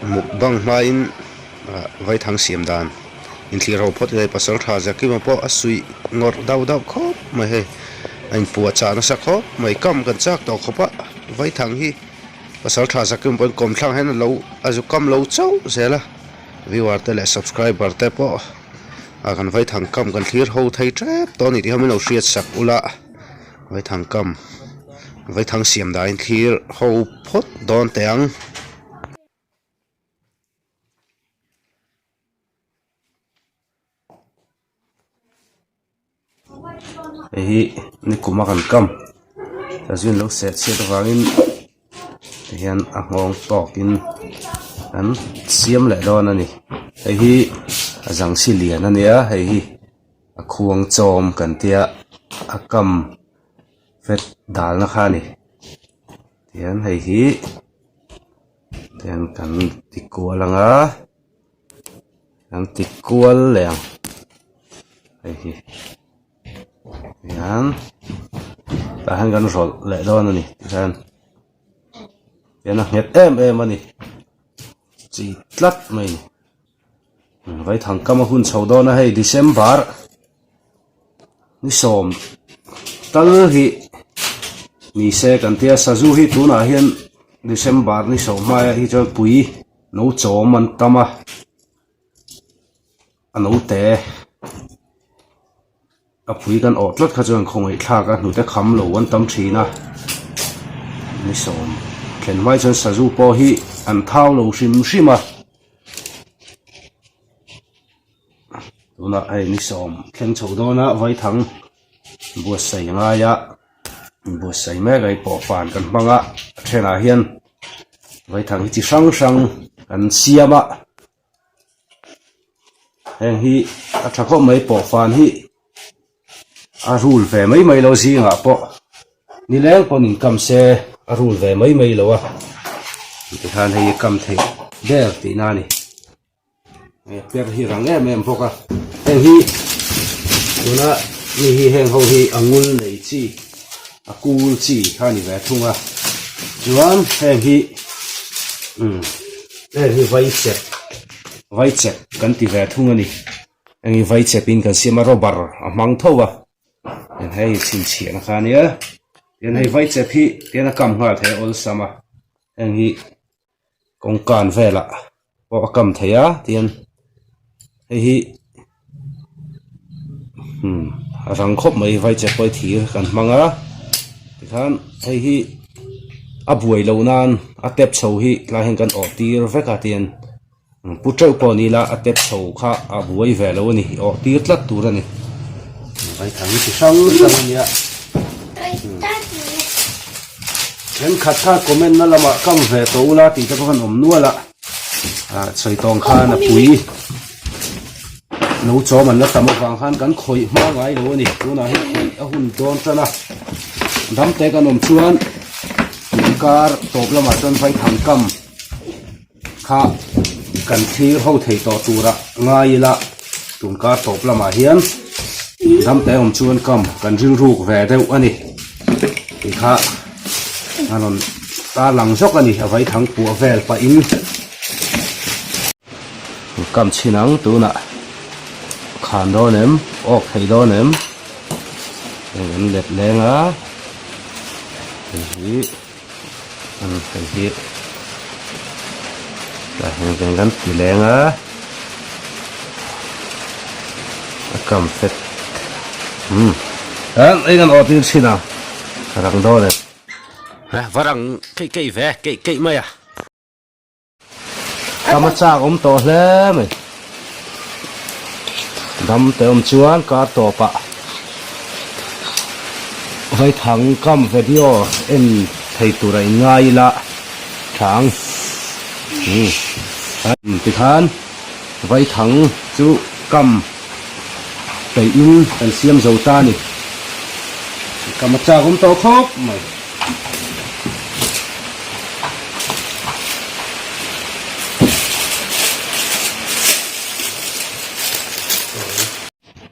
Mukbang hmain ah vaithang siam dan inthlir ho phawt ila pasaltha Zakima pawh a suih ngawrh dauh dauh khawp mai hei a inpuah chah nasa khawp mai kam kan chak tawh khawp a vaithang hi pasaltha Zakima pawhin kawmthlang hian a lo a zu kam lo chauh zel a viewer te leh subscriber te pawh ah kan vaithang kam kan thlir ho thei tep tawh a ni tih kha min lo hriat sak ula vaithang kam vaithang siam dan inthlir ho phawt dawn teh ang. Hei hi nikum a kan kam sazu in lo seh chhiat avangin tihian a nghawng tawkin an siam leh dawn a ni hei hi a zang si lian a nia hei hi a khuang chawm kan tia a kam fet dalna kha a ni tihian hei hi. Tihian kan ti kual ang a kan ti kual leh ang hei hi tihian tah hian kan rawlh leh dawn a ni tihian tihian a nghet em em a ni chi tlat mai a ni. Vaithang kam a hun chho dawn a hei December ni sawm tal hi ni se kan tia sazu hi tunah hian December ni sawm hmaiah hi chuan pui no chawm an tam a a note a pui kan awh tlat kha chuan khawngaih thlak a hnute kham lo an tam thin a ni sawm thlen hmai chuan sazu pawh hi an thau lo hrim hrim a tunah hei ni sawm thleng chho dawn a vaithang buatsaih a ngai a buatsaih mek a hei pawh fan kan hmang a a thenah hian vaithang hi chi hrang hrang an siam a. Heng hi a tha khawp mai pawh fan hi a rul ve mai mai lo zingah pawh nileng pawn inkam se a rul ve mai mai lo a tikhan hei a kam theih der tihna a ni hei a per hi rang em em bawk a heng hi tuna mi hi heng ho hi a ngul nei chi a kul chi kha a ni ve thung a chuan heng hi umm. Heng hi vai chep vai chep kan ti ve thung a ni heng hi vai chep in kan siam a rubber a hmang tho a hei chhinchhiahna kha a nia tian hei vai chep hi tian a kam nghal thei a awlsam a heng hi kawngkan velah pawh a kam thei a tian hei hi umm a rang khawp mai vai chep pawh hi thir kan hmang a tikhan hei hi a buai loh nan a tep chho hi tlai hian kan awh tir vek a tian pu teuh pawh ni ila a tep chho kha a buai ve lo a ni awh tir tlat tur a ni vaithang chi hrang hrang a nia thenkhat kha comment na lamah kam ve tawh ula tih te pawh khan awm nual a. Ah sawi tawng khan a pui no chawm an la tam avang khan kan khawih hma ngai lo a ni tunah hian khawih a hun dawn tan a dam te kan awm chuan inkar tawp lamah chuan vaithang kam kha kan thlir ho thei tawh tura ngai ila tunkar tawp lamah hian dam te awm chuan kam kan rilruk ve deuh a ni tih kha. A rawn tar lang zawk a ni a vaithang puah vel pahin kam chhin ang tunah khan dawn em awk thei dawn em hei an let leng a hei hi an hei hi tah hian kan kan ti leng a a kam fet umm hei kan awh tir chhin ang. Rang dawn e. Va rang keih keih ve, keih keih mai a. Kam a chak awm tawh hle mai. Dam te awm chuan kar tawpah Vaithang kam video en thei tur a inngai ila tha ang. Tikhan Vaithang chu kam Peih in kan siam zo ta a ni. Kam a chak awm tawh khawp mai.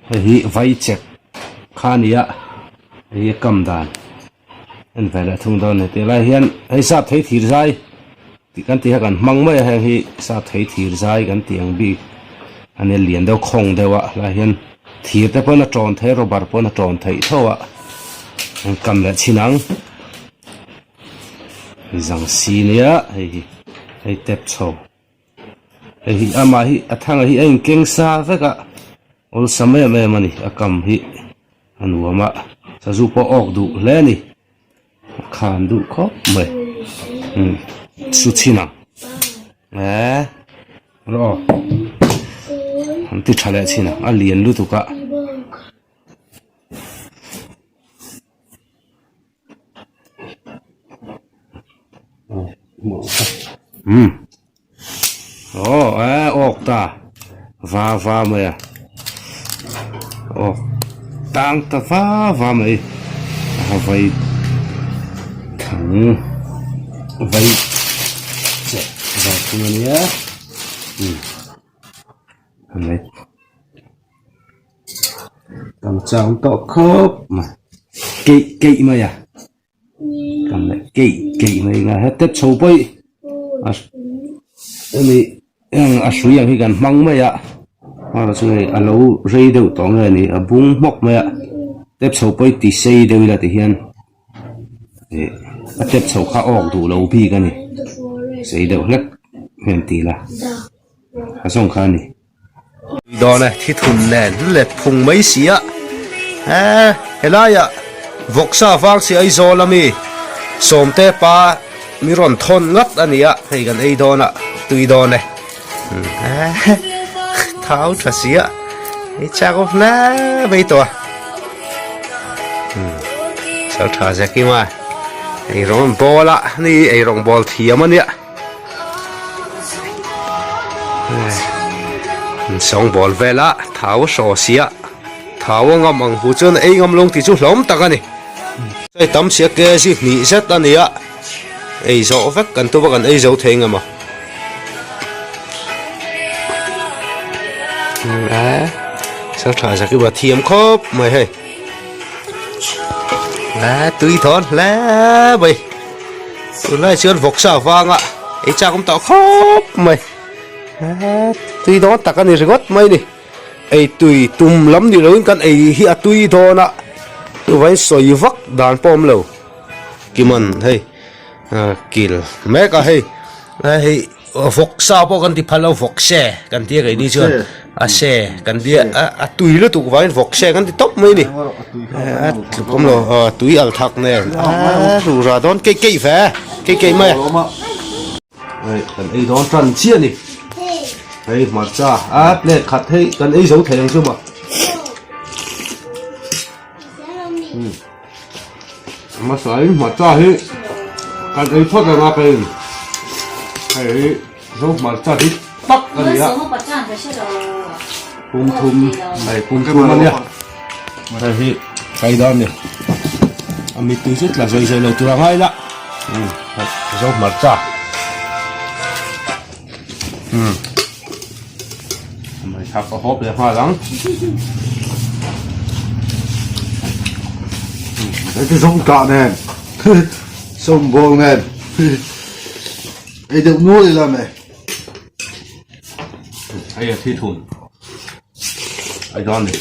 Hei hi vai chep kha a ni a, hei hi a kam dan en ve leh thung dawn a ni. Tih lai hian hei sap thei thir zai. Tih kan tih kha kan hmang mai a heng hi sa thei thir zai kan tih ang bik a nia lian deuh khawng deuh a helaiah hian thir te pawn a tawn theih a rubber pawn a tawn theih tho a an kam leh chhin ang zang si nia hei hi hei tep chho hei hi amah hi a thanga hi a inkeng sa vek a awlsam em em a ni a kam hi a nuam a sazu pawh awk duh hle a ni. A khan duh khawp mai umm su chhin ang eee rawh aw an ti tha leh chhin ang a lian lutuk a. Umm aw eee awk ta va va mai a awk tang ta va va mai a vai thang vai che vai thung a nia umm a mai tam chang tawh khawp mai keih keih mai a. Kan leh keih keih mai nga he tep chho pawh a hemi heng a hrui ang hi kan hmang mai a hmar chu hei a lo rei deuh tawh nge ni a bung hmawk mai a tep chho pawh hi ti sei deuh ila ti hian ih a tep chho kha awk duh lo bik a ni sei deuh hlek hian ti ila a zawng kha a ni. Dawn e thithun nen let phung mai si a he helaiah vawksa vang si Aizawl ami Sawmte pa mi rawn thawn ngat a ni a hei kan ei dawn a tui dawn e he thau tha si a ei chak awm hle mai tawh a sal tha zek i ma eirawng an bawl a ni eirawng bawl thiam a nia. Sawngbawl vela thau a hraw sia thau a ngam ang hu chuan ei ngam lawng tih chu hlawm tak a ni. Hei tam sia kg hnih zet a ni a, ei zawh vek kan tum a kan ei zo thei ngam a. Sal tha zak i va thiam khawp mai hei. Tui thawn hle mai. Tunlai chuan vawksa vanga ei chak awm tawh khawp mai tui dawn tak a ni ringawt mai ni ei tui tum lam ni loin kan ei hi a tui dawn a chuvain sawi vak dan pawh awm lo kiman hei kil mek a hei hei. Vawksa pawh kan ti phal lo vawkse kan tia keini chuan a se kan tia a tui lutuk vangin vawkse kan ti tawp mai a ni a tluk awm lo aw tui al thak nen a rura dawn keih keih ve keih keih mai a hei kan ei dawn tan chiah a ni hei hmarcha a plate khat hei kan ei zo thei ang chu maw Hmasa in hmarcha hi kan ei phawt ang a kei hei hi zo hmarcha dik tak a ni a pum thum hei pum thum a nia hei hi kai dan a ni a mittui chu tla zawi zawi lo tur a ngai la zo hmarcha umm mai thak a hawp leh nghal ang hei chu zawng tah nen sawm bawl nen ei deuh nual ila mai hei a thi thun ai dawn ni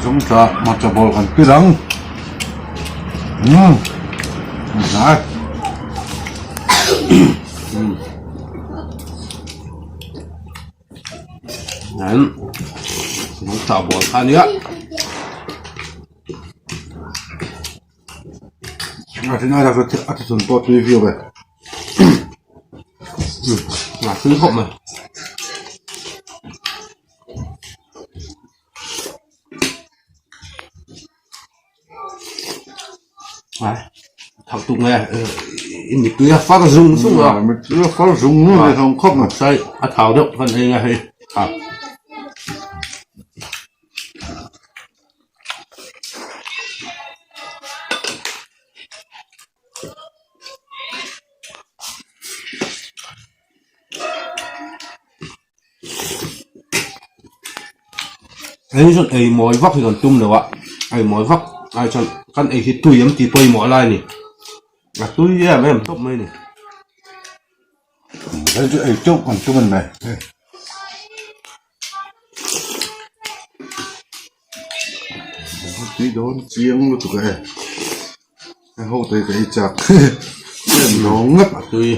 Zawng tah hmarcha bawl kan pil ang umm hnai Nan zawng tah bawl kha ania. A thin aia a ti chun pawh tui viau e. A tui khawp mai. Ai thak tuk nge i mittui a far zung zung a. Mittui a far zung zung a ni khawp mai. Sai a thau deuh kan ei nga hei. Hei chu ei mawi vak hi kan tum lo a, ei mawi vak. Ai chuan kan ei hi tui em tih pawimawh lai a ni. A tui em em tawp mai a ni. Hei chu ei teuh kan tum a ni mai. Tui dawn chiang lutuk e. Hei ho te ka ei chak. Em dawng ngat. A tui.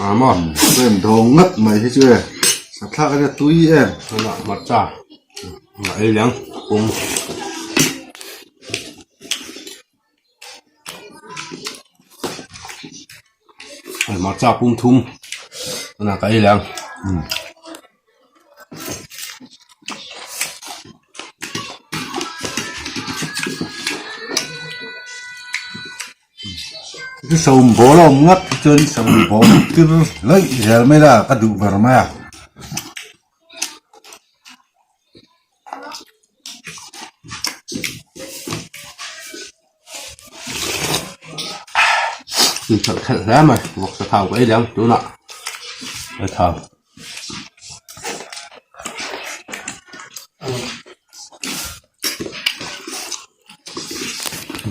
A maw? Em dawng ngat mai hi chu e. Sathlak a tui em. Tunah hmarcha a ei liang pum. Hmarcha pum thum tunah ka ei liang. Chu sawm bawl a awm ngat hi chuan sawm bawl tir laih zel mai la ka duh ber mai a. Khelh khelh hle mai vawksa thau ka ei leh ang tunah a thau.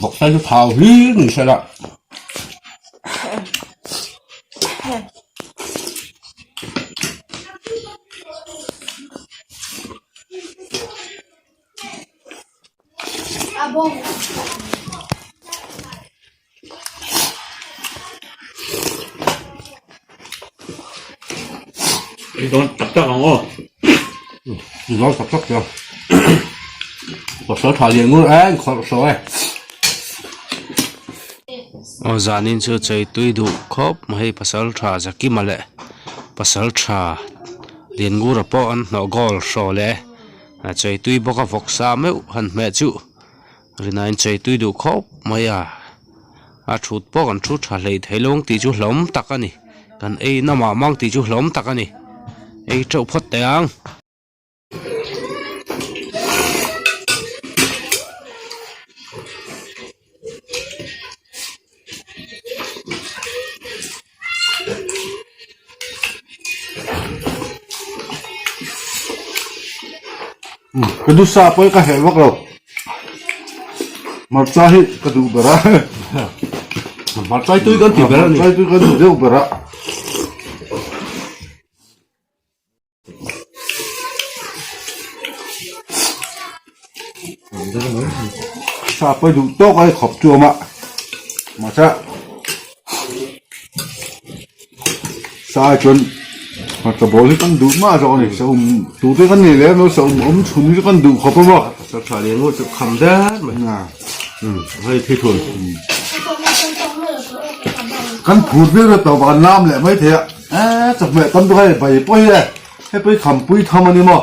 Vawksa chu thau hlir ni se la. I dawn tak tak ang aw. I dawn tak tak chiang. Pasal tha lian ngur e, khawrh saw e. Aw zanin chu chei tui duh khawp mai hei pasal tha Zakima leh pasal tha lian ngura pawh an hnawh goal hraw leh a chei tui bawk a vawksa meuh han hmeh chuh. Rinain chei tui duh khawp mai a, a thut pawh kan thu tha hlei thei lo ang tih chu hlawm tak a ni, kan ei na mah mang tih chu hlawm tak a ni, ei teuh phawt teh ang. Ka dusa pawh hi ka heh vak lo hmarcha hi ka duh ber a hmarcha hi tui kan tih ber a ni hmarcha hi tui kan duh deuh ber a. Sa pawh duh tawk a khawp chu a awm a mahse sa ah chuan hmarcha bawl hi kan duh mah zawk a ni sa um tur te kan nei lem lo sa um awm chhun hi chu kan duh khawp a maw. Sa tha leh ngawt chu kham dat mai hei thi thun. Kan phur viau na tawp a kan lam leh mai thei a. Eee chawhmeh tam deuh hei bai pawh hi e hei pawh hi khampui tham a ni maw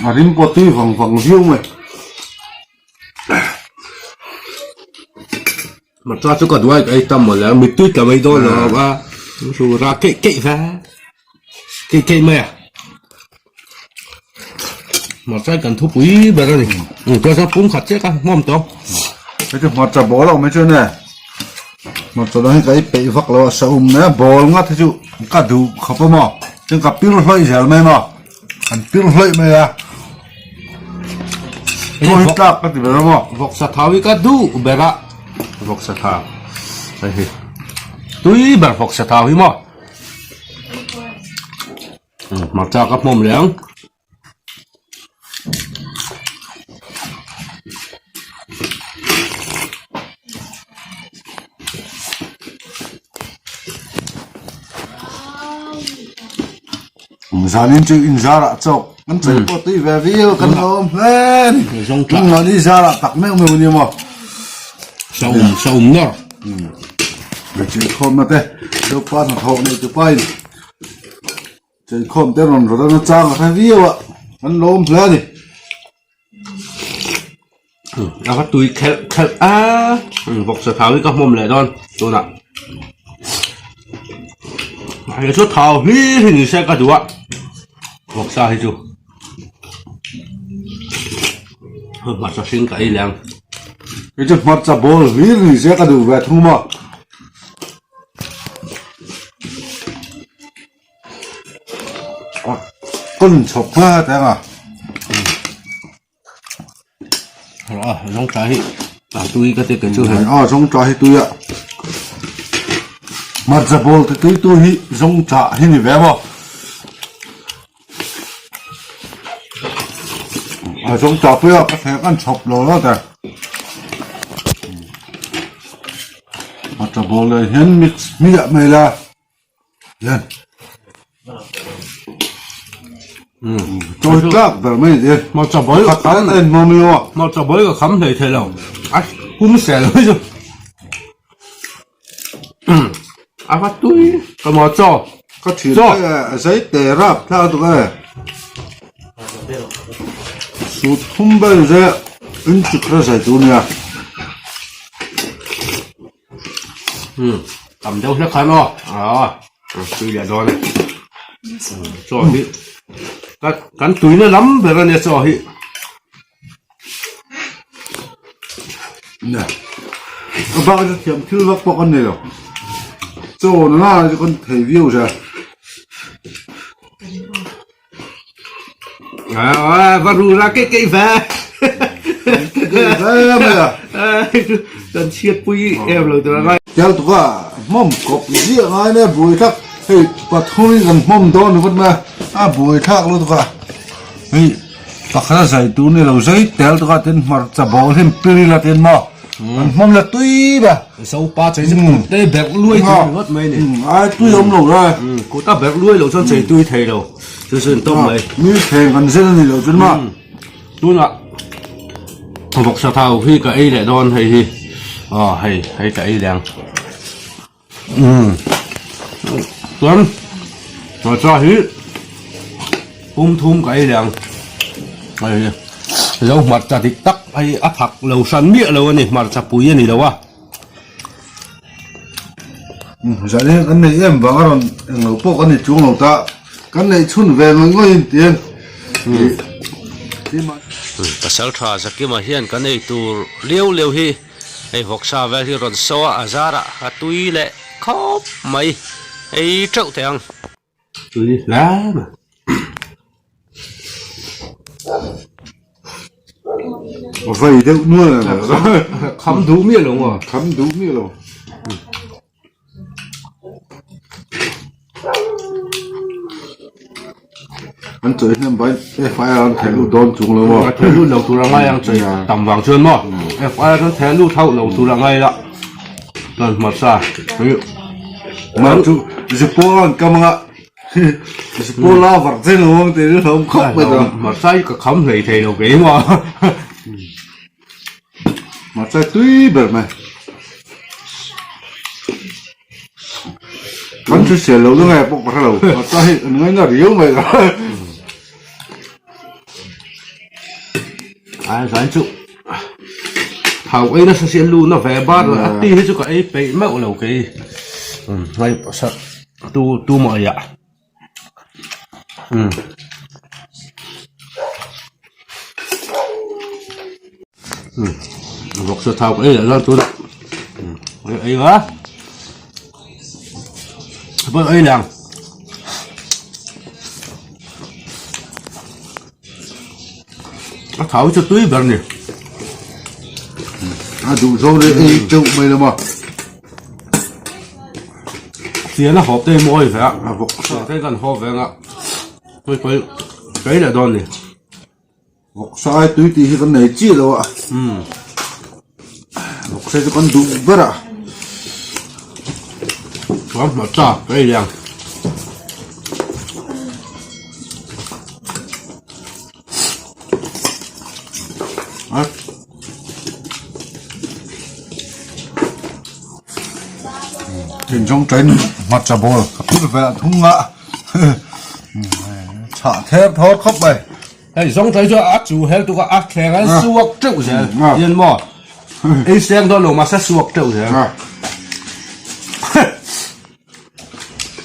a rim pawh tui vang vang viau mai. Hmarcha chu ka duai ka ei tam mawle a mittui tla mai dawn lo a ru ra keih keih ve keih keih mai a hmarcha hi kan thupui ber a ni chuan chuan pum khat chiah kha hmuam tawh. Hei chu hmarcha bawl a awm hi chuan e hmarcha dang hi ka ei peih vak lo a sa um mai a bawl ngat hi chu ka duh khawp a maw chuan ka pir hlawih zel mai maw kan pir hlawih mai a chaw hi tlak ka ti ber a maw. Vawksa thau hi ka duh ber a vawksa thau hei hi tui ber vawksa thau hi maw. Hmarcha ka hmawm leh ang. Zanin chu inzarah chawk kan chei pawh tui ve viau kan lawm hle a ni. Tunah zarah tak meuh meuh a ni maw. Saum saum nawr. Cheikhawmna te Zopa hnathawh nei tupa in Cheikhawm te rawn rawt a nachang a hre viau a, an lawm hle a ni. A va tui khelh khelh a, vawksa thau hi ka hmawm leh dawn tunah. Hei chu thau hlir hi ni se ka duh a, vawksa hi chu. Hmarcha hring ka ei leh ang. Hei chu hmarcha bawl hlir ni se ka duh ve thung a. Kawn chhawp nghal teng a. A zawngṭah hi a tui ka ti kei chu hei. A zawngṭah hi tui a. Hmarcha bawl ti tui tu hi zawngṭah hi ni ve maw? A zawngṭah pui a ka thleng an chhawp lo lo ta. Hmarcha bawl leh hian mix hmiah mai la. Hian chawi tlak ber mai ni hmarcha bawl ka khan a inhmawm ilo a hmarcha bawl ka kham hlei thei lo a pum sel mai chu a va tui ka maw chaw ka thin te a zai te rap thlak tuk e sut thum vel ze in chikra zai tur nia. Umm tam deuh hlek khan aw aw tui leh dawn e chaw hi kan tuina lam ber ania chaw hi nè a bak chu thiam thil vak pawh kan nei lo chaw na na chu kan thei viau zel À, va ru ra cái cây về. Về mai à. Kan chhiat pui em lo tur ngai. Tel tuka hmawm kawp ziah ngai ne buai thlak hei pathum in kan hmawm dawn ringawt mai a a buai thlak lutuk a hei pakhat a zai tur ni lo zai tel tuka tin hmarcha bawl hi an pir ila tin maw an hmawm la tui ber. Zopa chei chu kut te berh luai tur ringawt mai ni. Ai tui awm lo lai. Kut a berh luai lo chuan chei tui thei lo. Chu chu in tawp mai. Mi thleng kan zen a ni lo chuan ma. Tunah vawksa thau hi ka ei leh dawn hei hi. Aw hei hei ka ei leh ang. Chuan hmarcha hi pum thum ka ei leh ang. Hei hi zo hmarcha dik tak hei a thak lo hran miah lo a ni hmarcha pui a ni lo a. Zan hian kan neih em vang a rawn englo pawh kan ni chuang lo ta kan neih chhun ve ngawih ngawih in ti Pasal tha Zakima hian kan ei tur liau liau hi hei vawksa vel hi rawn saw a a zarah a tui leh khawp mai ei teuh teh ang. Tui hle mai. Vai deuh nual a ni. Kham duh miah lo maw? Kham duh miah lo. An chawi hnem bai FIR an theh lut dawn chung lo maw? A theh lut lo tur a ngai ang chawi tam vang chuan maw? FIR an theh lut hauh lo tur a ngai la. Chuan hmarcha hi. Mar chu Zipawl an kam anga Zipawl a var chen lo ang tih hlauhawm khawp mai ta. Hmarcha hi ka kham hlei thei lo kei maw? Hmarcha tui ber mai. Kan thu sel lo nge pawh ka hre lo. Hmarcha hi an ngaina riau mai ka. Ai zan chu thau ei nasa si a lu na ve bar a ti hi chu ka ei peih meuh lo kei. Hei tu tu maw ei ah. Umm. Umm. Vawksa thau ka ei leh dawn tuna. Umm. Ei va. Pawh ei leh ang. A thau hi chu tui ber ni. A duh zawng leh ei teuh mai lo maw. Fian a hawp te hi mawi ve a, fian te kan hawp ve anga tui pawh hi kei leh dawn ni. Vawksa ai tui tih hi kan nei chiah lo a, vawksa chu kan duh ber a. Chuan hmarcha ka ei leh ang. Thinzawng tain hmarcha bawl ka phur ve a thung a chhah ther thawr khawp mai. Hei zawng tain chu a chu hel tuk a a thleng a suak teuh zel hian maw ei seng dawn lo mahse suak teuh zel.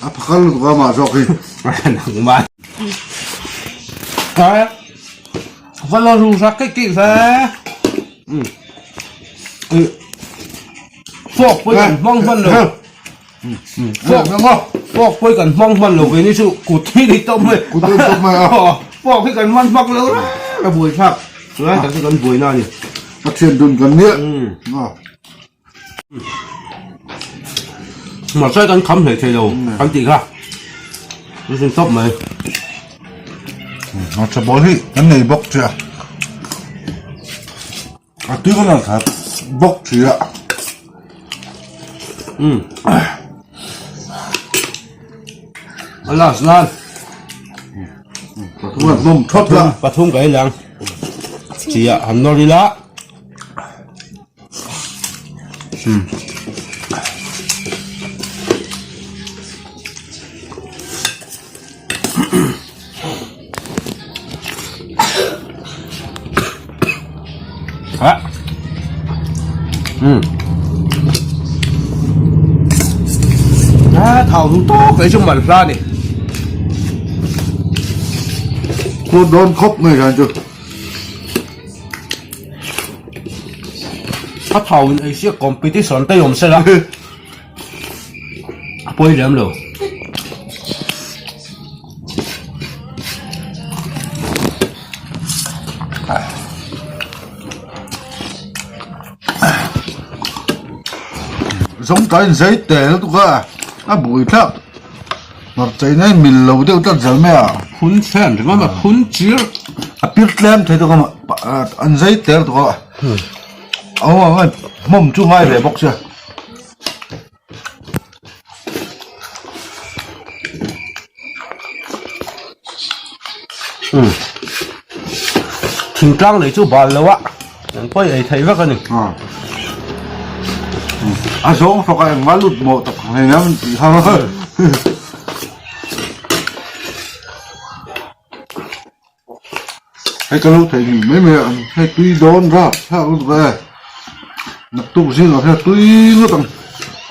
A phakal lutuk a mah zawk hi. Nangmah. Cái va lo ru ra cái kỹ ve. Ừ. Ừ. Fork pawh kan hmang hman lo. Fork fork pawh kan hmang hman lo ve ni chu kut hi ni tawp mai. Kut hi tawp mai a. Fork hi kan hman hmak lo reng a buai thlak. Chuan tak chu kan buai na a ni. A thian dun kan nia. Mahse kan kham hlei thei lo kan tih kha. An sin tawp mai. Hmarcha bawl hi kan nei bawk che a. A tui kan rawn khat bawk thi a. Um. A last nan. Pathum an hmawm thawt la. Pathum ka ei lang. Chia han nawr ila. Um. Ha. Um. A thau du tawk ei chu man hla ni. Khuat dawn khawp mai hian chu. A thau in ei sia competition te awm sela. A pawi lem lo. Zawng ta in zai tel tuk a, a bui thlak. Hmarcha in a mil lo deuh tlat zel mai a. Phun chen ringawt a phun chir. A pir tlem thei tuk a an zai tel tuk a. Aw a hmawm chu ngai ve bawk sia. Um thingtlang lei chu bal lo a an pawi ei theih vek a ni. A zawng hrawk a engmah lut mawh tak ang hei an tih kha. Hei ka lo thei ni mai mai a hei tui dawn rap thlak lutuk e naktuk zingah hian tui ngawt ang.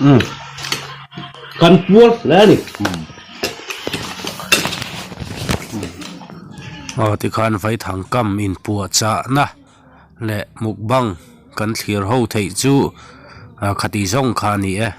Umm kan puar hle a ni. Aw tikhan vaithang kam inpuahchahna leh mukbang kan thlir ho theih chu khati zawng kha a ni e.